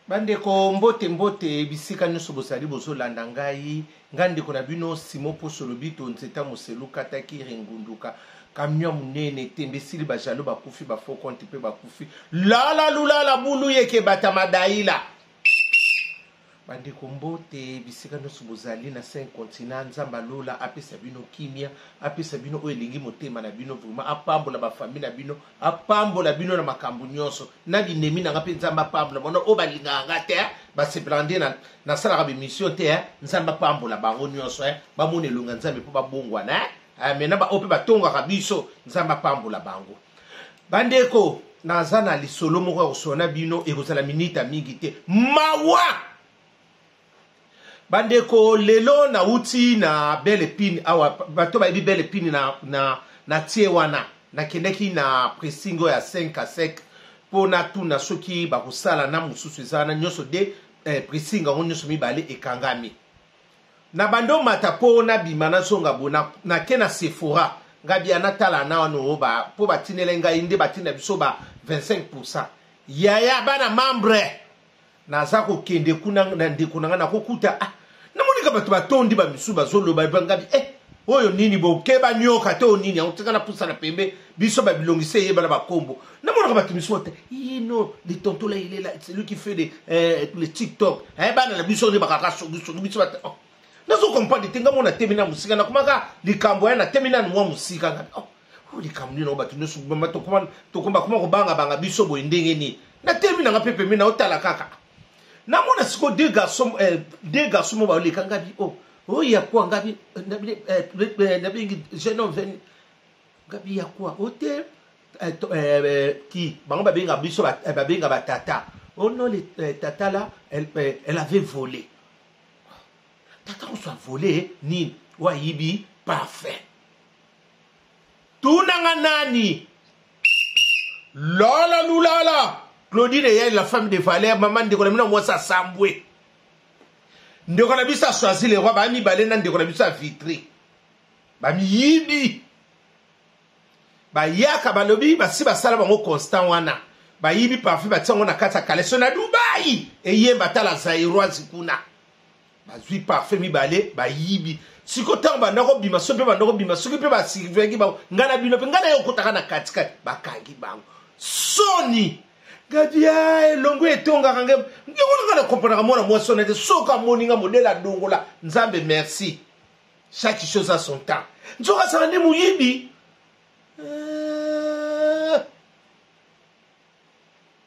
Bandeko mbote mbote bisika nyonso bozali bozolanda ngai ngai ndeko na bino Simon Poso Lobito nzeta moselu kataki ringunduka camion monene tembe esili ba jaloux bakufi ba faux compte mpe bakufi lala lulala bulu yeke bata madaila Bandeko mbote bisika nionso bozali na 5 continent nzambe ya lola apesa bino kimia apesa bino oyo elingi motema na bino vraiment apambola ba famille na bino apambola bino na makambo nionso na binemi na nga mpe nzambe apambola bango oyo balingaka nga te basepelaka nde nasalaka bemission te nzambe apambola bango nionso bamona elongi ya nzambe mpo babongwana eh, na baoyo mpe batongaka biso nzambe apambola bango Bandeko, naza na lisolo moko ya kosolola na bino, ekozala minita mingi te. Mawa! Bandeko, lelo nauti na Belle Epine awa, bato bayebi Belle Epine na, na, na tie wana. Nakendaki na pressing oyo ya 5 à 5 mpo natuna soki bakosala na mosusu eza wana nyonso de eh, pressing yango nyonso mibale ekangami. Na bandi omata po na bima na zonga boye na na ke na Sephora nga bia na tala nanu ba po ba tindela ngai nde ba tinda biso ba 25% yaya bana membre naza kokende kuna na ndeko na ngai nakokuta ah namonika bato batondi ba misusu bazoloba ba ngabi eh oyo nini bokeba nyoka te oyo nini yango tika napusa na pembe biso babilongisi eyebana bakombo namonaka bato misusu te ino le tonton là il est là c'est lui qui fait les, euh, les tiktok eh, bana na biso nde bakaka songisongi biso bata oh. nazo comprendre te nga mona temi na mosika nakomaka likambo ya natemi nanu mwa mosika nga oh, oh, likambo nini yango bato nyonso tokoma kobangabanga biso boye ndenge nini natemi nanga mpe pembe naotala kaka namona sikoyo deux garçons eh, deux garçons mo baleka ngabi oh oyo ya kwa ngabi nabengi jeune homme ngabi ya kwa ote eh, eh, eh, ki bango babenga biso babenga ba tata oh non le tata là elle, elle avait volé tata mosu avole nini oyo ayibi parfum tunanga nani lala lulala claudine eyali la femme de valeur mama ndeko na bino mwasi asambwe ndeko na biso achoisi le roi baya mibale na ndeko na biso ya vitri bamiyibi bayaka balobi basi basala bango constant wana bayibi parfum batia yango na kati ya kaleso na dubai eyemba tala zairoise kuna bazwi parfum mibale bayibi siko ntango banda kobima soki mpe banda kobima soki mpe basurveillaki bango ngai na bino mpe ngai na ye okotaka na katikati bakangi bango soni gadia elongo etongaka ngai yango nanga na komprenaka mwana mwasi wana te soki amoni nga modele adongola nzambe merci Chaque chose a son temps. Nzoka azala nde moyibi. Eh,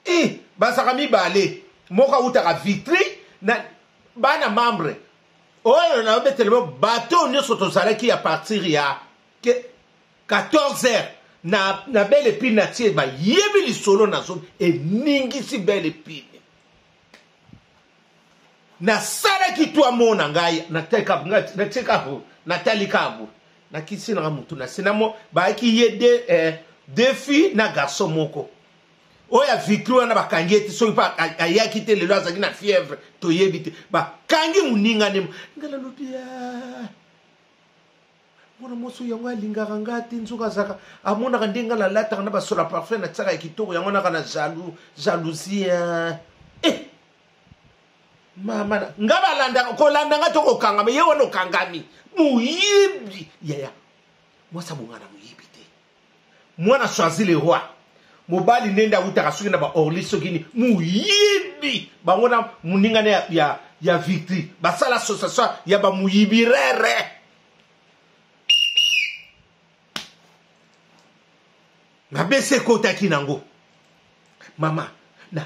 eh bazalaka mibale. Moko awutaka Vitry na bana membre. Oyo na betele bato nyonso tozalaki ya partir ya 14 heures na, na belle epine na tie bayebi lisolo nazo eningisi belle epine nasalaki to amona ngai nateka natali kaka nakisi nanga motu na se namo bayaki ye de, eh, de fille na garçon moko oyo ya vitri wana bakangi ye te soki mpe ayaki te lelo azalaki na fièvre toyebi te bakangi moninga nde ngai nalobi ah, mwana mwasi oyo yango alingaka nga te nzoka azalaka amonaka nde nga nalataka na basola parfum natiaka ya kitoko yango naka na jaloux jalousie eh! mama nga balandaka kolanda nga to kokangama ye wana okangami moyibi yaya mwasi abonga na moyibi te mwana choisi le roi mobali nde nde awutaka soki na baorli soki nini moyibi bango na moninga na ya, ya, ya victory basala association ya bamoyibi rere mabe se ekotaki nango mama na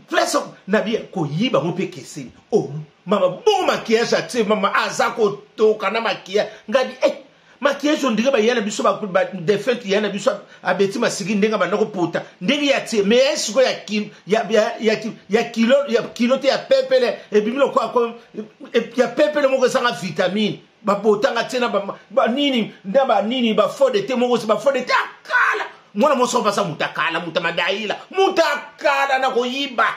place na bien koyiba ngo mpe ekeseni oh, mama bongo maquillage atie mama aza kotoka na maquillage ngadi eh, maquillage ondire baya na biso badefunte ya na biso abeti masiki ndenge abanda kopota ndenge ya tie mais ya sikoyo ya kilo ya kilo te ya pepele ebimi lokola ya pepele moko ezanga vitamine babotanga tie na banini na banini bafode te moko bafode te akala mwana mwasi oyo baza moto akala moto madaila moto akala na koyiba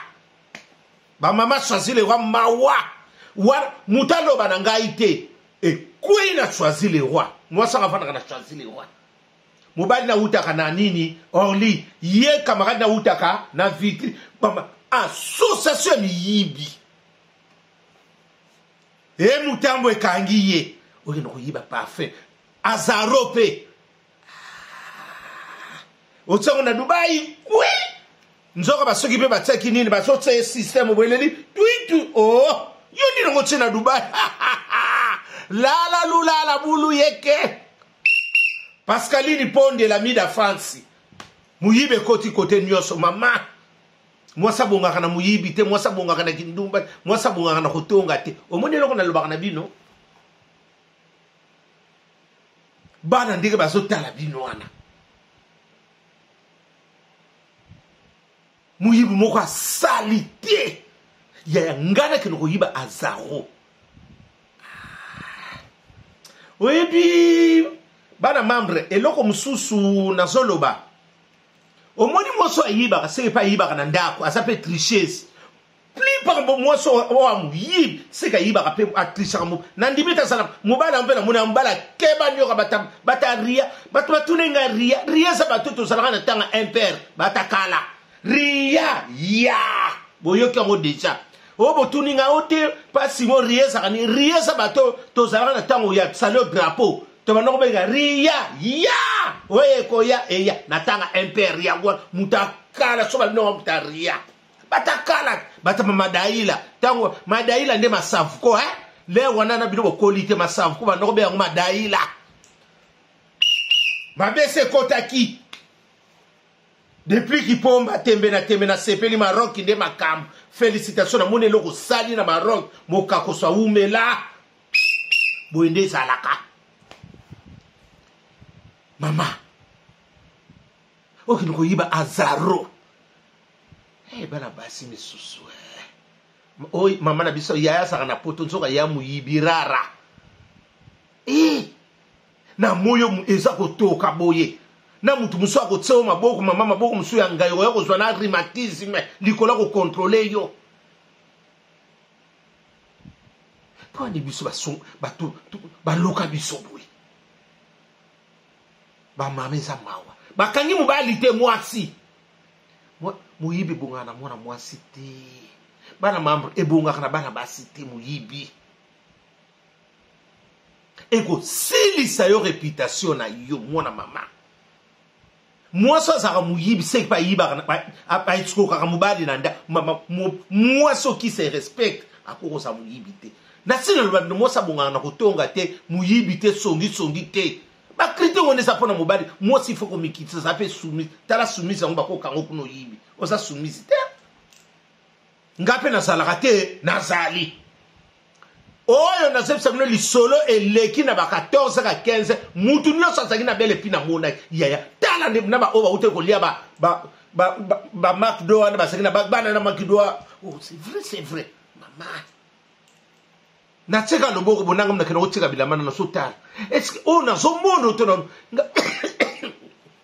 bamama choisi le roi mawa wana moto aloba na ngai te ekwei na choisi le roi mwasi anga afandaka na choisi le roi mobali nawutaka na nini orly ye camarade nawutaka na vitri mama Association ya miyibi. E mutambo ekangi ye. Okende koyiba parfum. Azaro pe. Ah. Otiango na Dubai. Oui. Nzoka basoki pe batiaki nini bazotia ye système boeleli tuitu. Oh, yo nini ngo tie na Dubai. Lala lulala bulu yeke. Pascaline Ponde la mida Fancy. Moyibi ekoti kote nyonso mama. Mwasi abongaka na moyibi te, mwasi abongaka na kindumba, mwasi abongaka na kotonga te. Omoni eloko nalobaka na bino? Bana ndenge bazotala bino wana. Moyibi moko asali te. Yaya ngai nakende koyiba azaro. Ah. Oyebi bana membre eloko mosusu nazoloba. Omoni mwasi oyo ayibaka seke mpe ayibaka na ndako aza mpe tricheuse plupart mwasi oyo amoyibi seke ayibaka mpe atrichaka nandimi ete azala mobali yango mpe namoni yango mobali akeba nioka bata, bata ria bato batuna nga ria ria eza bato tozalaka na ntanga impere batakala ria ya boyoki yango deja oyo botuni ngai o te mpasi ngo ria ezalaka nini ria eza bato tozalaka na ntango ya salio drapeau tobanda kobenga ria ya oyo ekoya eya na tanga mpr yango wana moto akala so babino moto aria batakala bata madaila ntango madaila nde masavuko eh? le wana na bino bokoli te masavuko banda kobenga yango madaila mabese ekotaki Depuis kipomba tembe na tembe na sepeli Maroc nde makambo. Felicitations na moni eloko sali na Maroc mokakoso awumela. Boye nde ezalaka. Mama okende koyiba azaro. Hey, eh, bana basi misusu eh. Oy, mama na biso yaya azalaka na poto nzoka ya moyibi rara. Eh! Na moyo eza kotoka boye na mutu mosusu akotia yo maboko mama maboko mosusu ya ngai oya kozwa na rhumatisme likolo ya kokontrole yo mpo ani biso bato baloka biso boye bamama eza mawa bakangi mobali te mwasi moyibi ebongaka na mwana mwasi te bana mambre ebongaka na bana basi te moyibi Ekosilisa yo reputation na yo mwana mama. Mwasi azalaka moyibi seki mpe ayibaka aescrokaka mobali na nda mwasi oki se respecte akoki kozala moyibi te. Na ntina loba bino mwasi abongaka na kotonga te moyibi te songi songi te bakrite wana eza mpo na mobali mwasi ifo komikitisa aza mpe soumise tala soumise yango bakokanga kuna oyibi oza soumise te nga mpe nazalaka te nazali oyo nazebisa bino lisolo eleki na ba 14 ka 15 mutu nyonso azalaki na bele epi namonaki yaya tala nde na baoyo bautaki kolia ba, ba, ba, ba, ba macdo wana bazalaki na bana na macdo oh, c'est vrai c'est vrai mama natika loboko bonanga nakende kotika bilamba na nazotala estce oyo nazomona oto na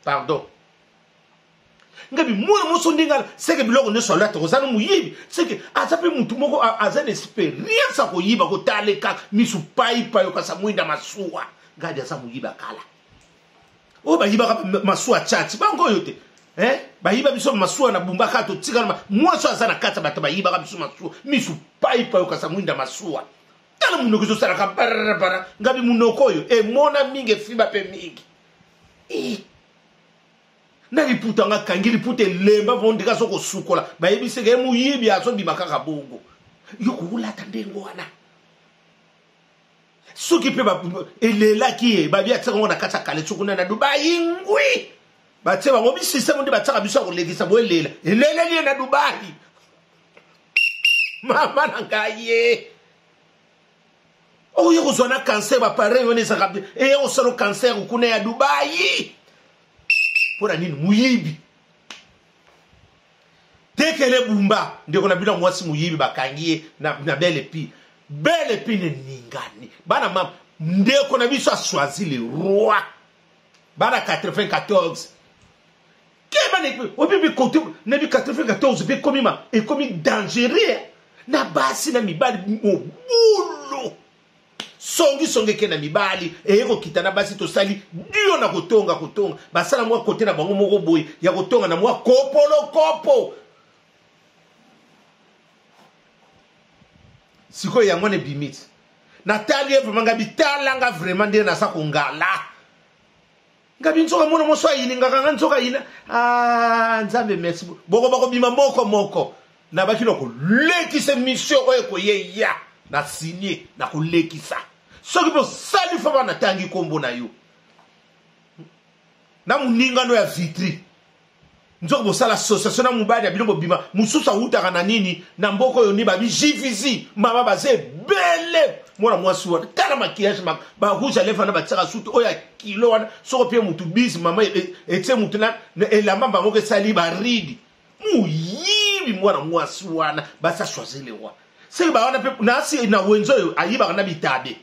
pardon ngabi mwana moso ndenge ala seke biloko nyonso alata oza na moyibi seke aza mpe motu moko aza na experience ya koyiba kotaleka misu paipai okasa mwinda masuwa ngadi aza moyibi akala oyo bayibaka masuwa chati bango oyo te eh? bayiba biso masuwa na bumba kaka totikala mwasi oyo aza na kati ya bato bayibaka biso masuwa misu paipai okasa mwinda masuwa tala monoko ezosalaka barabara ngabi monoko oyo emona mingi efiba mpe mingi eh. na liputa yango akangi liputa elemba mpo ndenge azo kosukola bayebisi ke moyibi azobima kaka bongo yo kokolata ndenge wana soki mpe elelaki ye babi atiaka yango na kati ya kaleso kuna na dubai ngwi batie bango bisysteme nde batiaka biso ya kolekisa bo elela eleleli ye na dubai mama na ngai ye oyo kozwa na cancer bapareil wana ezalaka eye kosala cancer kuna ya dubai mpo na nini moyibi tekele bumba ndeko na bino ya mwasi moyibi bakangi ye na, na belle epi belle epi neningani bana mama ndeko na biso achoisi le roi bana 94 keba na obibi kote na bi 94 mpe ekomi ma ekomi dangereux na basi na mibali mobulu songisongi eke na mibali eye kokita na basi tosali dio na kotonga kotonga basala mwa kote na bango moko boye ya kotonga na mwa kopolokopo. Sikoyo yango wana ebimi ti. Natali ye vraiment ngabi tala nga vraiment ndenge naza kongala. Ngabi nzoka mwana mwasi ayiningaka nga nzoka ayina. Ah Nzambe merci. Boko bakobima moko moko. Nabaki na kolekisa mission oyo ekoyeya. Na signe na kolekisa. Soki bosali fo bana tangi kombo na yo. Na muningano ya vitri. Nzoka bosala association na mobali na bino bobima mosusu awutaka na nini na mboka oyo ni babi jvc mama baza ebele mwana mwasi wana tala maquillage ba rouge à lèvres wana batiaka sutu oyo ya kilo wana soko pie mutu bise mama e, e, etie mutu na elamba mbango esali baridi moyibi mwana mwasi wana basi achoisir le roi seke bawana mpe nasi na wenze oyo ayibaka na bitabe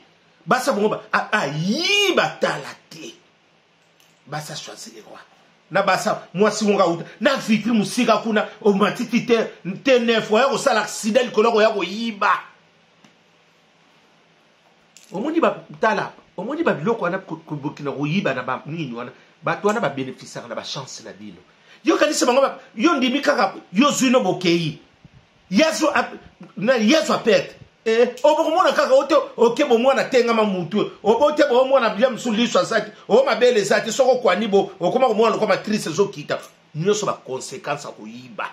basi bongo ayiba tala te basi achoisi le roi na basa mwasi moko auta na vitri mosika kuna omatiti te te nef oya kosala accident likolo koya koyiba omoni tala omoni babiloko wana kobokina koyiba na banini wana bato wana babenefisaka na bachance na bino yo kanisi bango yo ndimi kaka yo zwi no bokei Yesu na Yesu apete eh, obokomona kaka ote oke bomwana tengama mutu obote bomwana bia mosusu liso aza te o mabele eza te soki okwani bo okoma komona lokola matrice ezokita nyonso baconséquence ya koyiba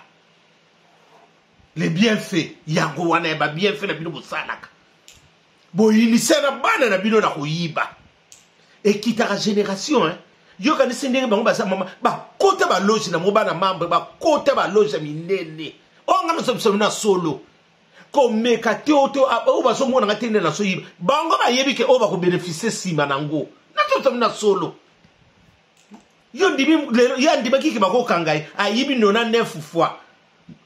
le bienfait yango wana ya babienfait na bino bosalaka boyinisa na bana na bino na koyiba ekitaka génération hein? yokanisi ndenge bango baza mama bakota baloge na mo bana membre bakota baloge ya minene oyo nga nazo na solo komeka te oyo te oyo bazomona nga te nde nazoyiba bango bayebi ke oyo bakobenefisie nsima na yango nazosomi na solo yo ndimi lelo ye andimaki ke bakokanga ye ayibi 99 fois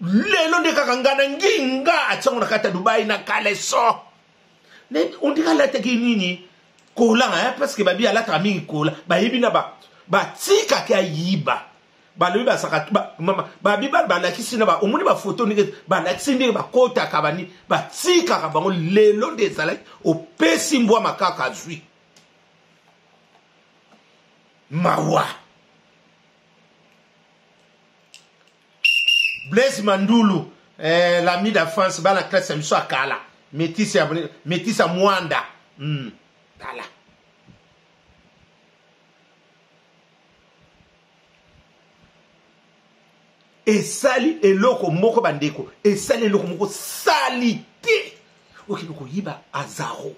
lelo nde kaka nga na nginga atiango na kati ya dubai na kaleso ondika alataki nini kola hein, parce que babi alataka mingi kola bayebi na ba batikaki ayiba balobi basaka ba, mama babi balakisi na ba omoni bafoto ndenge balakisi ndenge bakotaka bani batikaka bango lelo nde ezalaki opesi mbwa makaka azwi mawa Blaise Mandulu eh, l'ami d'enfance bana classe ya biso ya kala métis ya métis ya Mwanda tala esali eloko moko bandeko esali eloko moko sali te okende koyiba azaro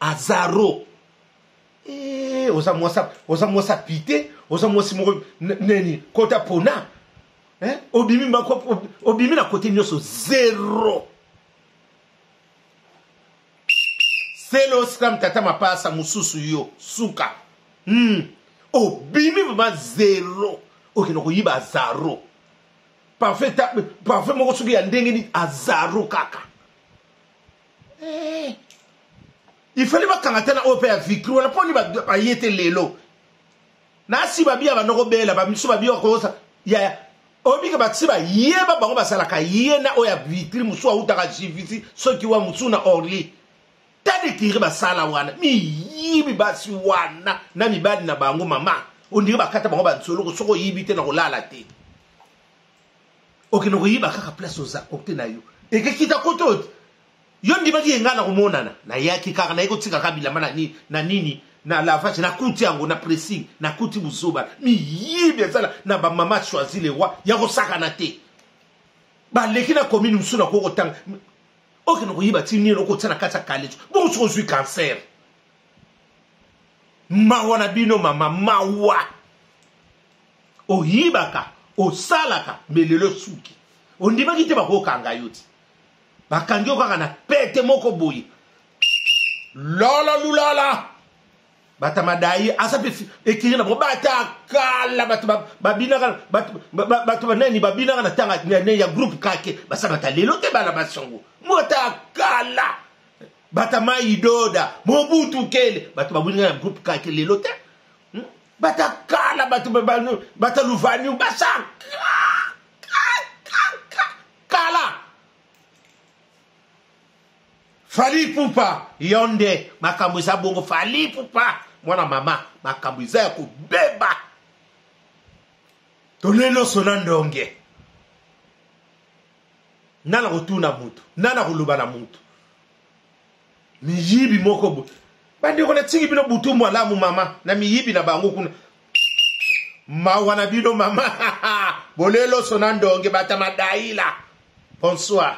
azaro Eh, oza mwasi oza mwasi apite oza mwasi moko neni kota pona eh? obimi mako obimi na kote nyonso zero selo scram tata mapasa mosusu yo suka Obimi vraiment zero okende koyiba azaro parfait parfait moko soki ya ndenge nini azaro kaka eh. Il fallait bakanga te na oyo mpe ya victory wana mpo nini baye te lelo nasi babiya banda kobela bamisu babiya koyosa ya obike batisi bayeba bango basalaka ye na oyo ya vitri mosusu awutaka jivisi soki wa mosusu na orly tala ekiri basala wana miyibi basi wana na mibali na bango mama ondire bakata bango bansoloko soki oyibi te na kolala te okende koyiba kaka place oza kote na yo ekekita kote oyo Yo ndimaki ye ngai nakomonana nayaki kaka naye kotika kaka bilamba na nini na nini na lavage nakuti yango na pressing nakuti buzoba miyibi ezala na bamama choisi le roi ya kosakana te baleki na commune mosusu nakoki kotanga okende koyiba ti nini okotia na kati ya kalejo bongo soki ozwi cancer mawa na bino mama mawa oyibaka osalaka me lelo suki ondimaki te bakokanga yo ti bakangi yo kaka na pete moko boye lolo lulala bata madayi aza mpe ekiri na bango bata kala bato babinaka bato banani babinaka na ntanga ya groupe kake basa bata lelo te bana basongo mota kala bata mai doda mobutu kele bato babinaka na groupe kake lelo te Bata kala bato bata luvaniu basa kala Fally Ipupa yo nde makambo eza bongo Fally Ipupa mwana mama makambo eza ya kobeba tolelo sona ndonge nana kotuna mutu nana koloba na mutu. Miyibi moko boye. Bandeko, natiki bino butu malamu. Mama na miyibi na bango kuna, mawa na bino mama. Boleloso na ndonge bata madaila. Bonsoir.